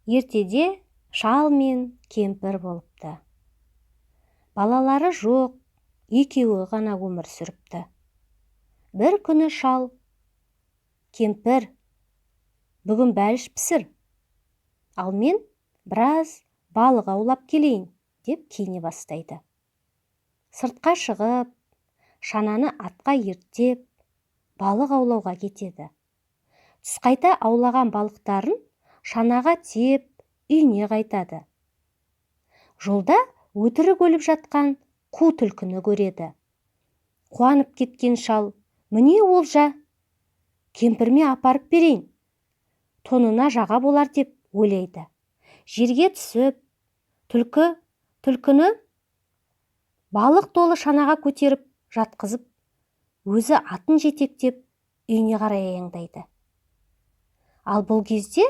Ертеде шал мен кемпір болыпты. Балалары жоқ, екеуі ғана өмір сүріпті. Бір күні шал: «Кемпір, бүгін бәліш пісір, ал мен біраз балық аулап келейін», – деп киіне бастайды. Сыртқа шығып, шананы атқа ерттеп, балық аулауға кетеді. Түс қайта аулаған балықтарын шанаға тиеп, үйіне қайтады. Жолда өтірік өліп жатқан қу түлкіні көреді. Қуанып кеткен шал: «Міне олжа, кемпіріме апарып берейін, тонына жаға болар», – деп ойлайды. Жерге түсіп, түлкіні балық толы шанаға көтеріп жатқызып, өзі атын жетектеп, үйіне қарай аяңдайды. Ал бұл кезде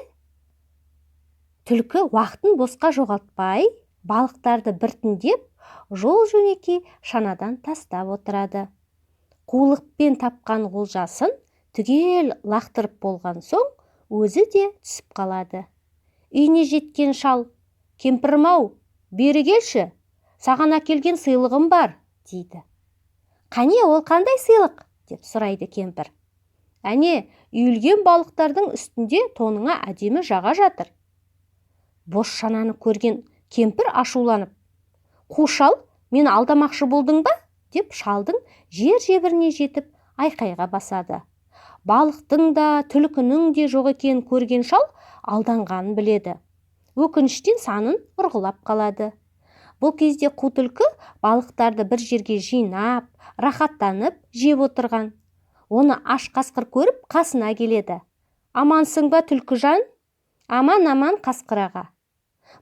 түлкі уақытын босқа жоғалтпай, балықтарды біртіндеп жол жөнекей шанадан тастап отырады. Қулықпен тапқан олжасын түгел лақтырып болған соң, өзі де түсіп қалады. Үйіне жеткен шал: «Кемпірім ау, бері келші, саған әкелген сыйлығым бар», – дейді. «Қане, ол қандай сыйлық?» – деп сұрайды кемпір. «Әне, үйілген балықтардың үстінде тоныңа әдемі жаға жатыр». Бос шананы көрген кемпір ашуланып: «Қу шал, мені алдамақшы болдың ба?» – деп, шалдың жер жебіріне жетіп, айқайға басады. Балықтың да, түлкінің де жоқ екенін көрген шал алданғанын біледі. Өкініштен санын ұрғылап қалады. Бұл кезде қу түлкі балықтарды бір жерге жинап, рахаттанып жеп отырған. Оны аш қасқыр көріп, қасына келеді. «Амансың ба, түлкіжан?» «Аман, аман, қасқыр аға».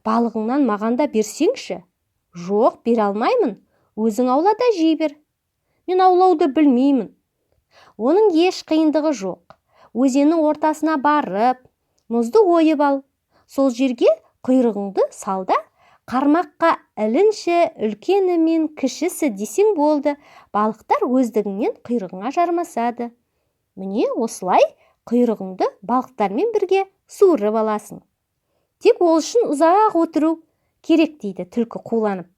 «Балығыңнан маған да берсеңші». «Жоқ, бере алмаймын, өзің аула да жей бер». «Мен аулауды білмеймін». «Оның еш қиындығы жоқ. Өзеннің ортасына барып, мұзды ойып ал. Сол жерге құйрығыңды сал да, қармаққа ілінші үлкені мен кішісі десең болды, балықтар өздігінен құйрығыңа жармасады. Міне, осылай құйрығыңды балықтармен бірге суырып аласың. Тек ол үшін ұзақ отыру керек», – дейді түлкі қуланып.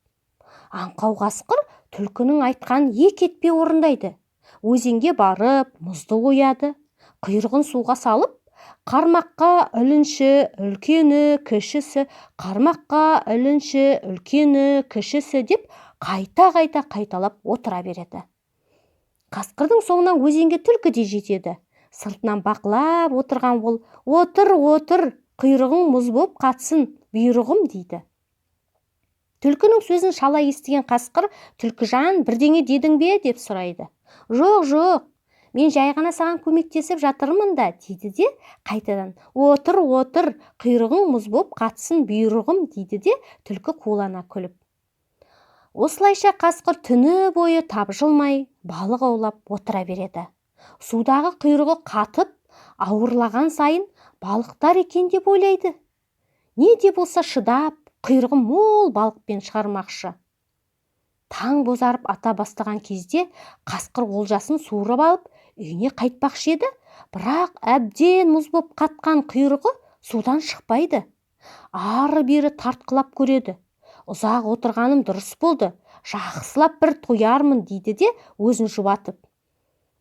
Аңқау қасқыр түлкінің айтқанын екі етпей орындайды. Өзенге барып, мұзды ояды. Құйрығын суға салып, «Қармаққа ілінші үлкені, кішісі, қармаққа ілінші үлкені, кішісі» деп қайта-қайта қайталап отыра береді. Қасқырдың соңынан өзенге түлкі де жетеді. Сыртынан бақылап отырған ол: «Отыр, отыр, құйрығың мұз боп қатсын, бұйрығым», – дейді. Түлкінің сөзін шала естіген қасқыр: «Түлкіжан, бірдеңе дедің бе?» – деп сұрайды. «Жоқ, жоқ, мен жай ғана саған көмектесіп жатырмын да», – дейді де, қайтадан: «Отыр, отыр, құйрығың мұз боп қатсын, бұйрығым», – дейді де түлкі қулана күліп. Осылайша қасқыр түні бойы тапжылмай балық аулап отыра береді. Судағы құйрығы қатып, ауырлаған сайын балықтар екен деп ойлайды. Не де болса шыдап, құйрығын мол балықпен шығармақшы. Таң бозарып ата бастаған кезде қасқыр олжасын суырып алып, үйіне қайтпақшы еді, бірақ әбден мұз боп қатқан құйрығы судан шықпайды. Ары бері тартқылап көреді. «Ұзақ отырғаным дұрыс болды, жақсылап бір тоярмын», – дейді де өзін жұбатып.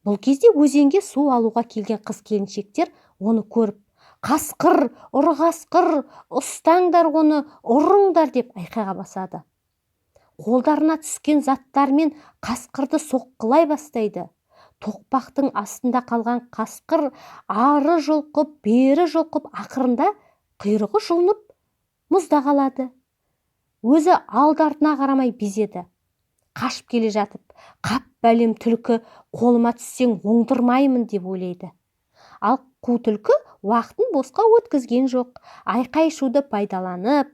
Бұл кезде өзенге су алуға келген қыз келіншектер оны көріп: «Қасқыр, ұры қасқыр, ұстаңдар оны, ұрыңдар!» – деп айқайға басады. Қолдарына түскен заттармен қасқырды соққылай бастайды. Тоқпақтың астында қалған қасқыр ары жұлқып, бері жұлқып, ақырында құйрығы жұлынып, мұзда қалады. Өзі алды артына қарамай безеді. Қашып келе жатып: «Қап, бәлем түлкі, қолыма түссең, оңдырмаймын», – деп ойлайды. Ал қу түлкі уақытын босқа өткізген жоқ. Айқай шуды пайдаланып,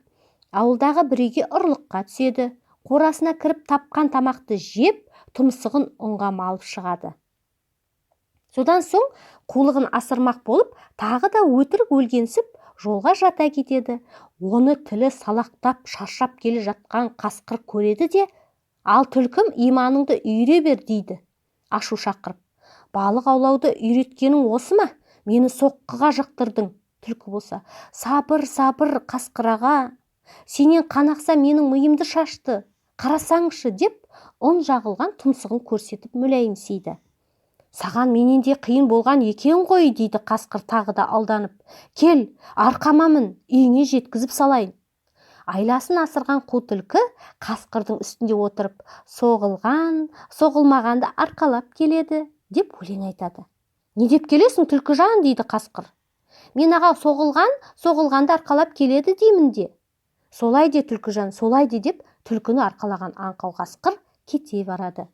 ауылдағы бір үйге ұрлыққа түседі. Қорасына кіріп, тапқан тамақты жеп, тұмсығын ұнға малып шығады. Содан соң қулығын асырмақ болып, тағы да өтірік өлгенсіп, жолға жата кетеді. Оны тілі салақтап, шаршап келе жатқан қасқыр көреді де: «Ал, түлкім, иманыңды үйіре бер», – дейді ашу шақырып. «Балық аулауды үйреткенің осы ма? Мені соққыға жықтырдың». Түлкі болса: «Сабыр, сабыр, қасқыр аға, сенен қан ақса, менің миымды шашты, қарасаңшы», – деп ұн жағылған тұмсығын көрсетіп мүләйімсиді. «Саған менен де қиын болған екен ғой», – дейді қасқыр тағы да алданып. «Кел, арқама мін, үйіңе жеткізіп салайын». Айласын асырған қу түлкі қасқырдың үстінде отырып, «Соғылған соғылмағанды арқалап келеді», – деп өлең айтады. «Не деп келесің, түлкіжан?» – дейді қасқыр. «Мен, аға, соғылған соғылғанды арқалап келеді деймін де». «Солай де, түлкіжан, солай де», – деп түлкіні арқалаған аңқау қасқыр кете барады.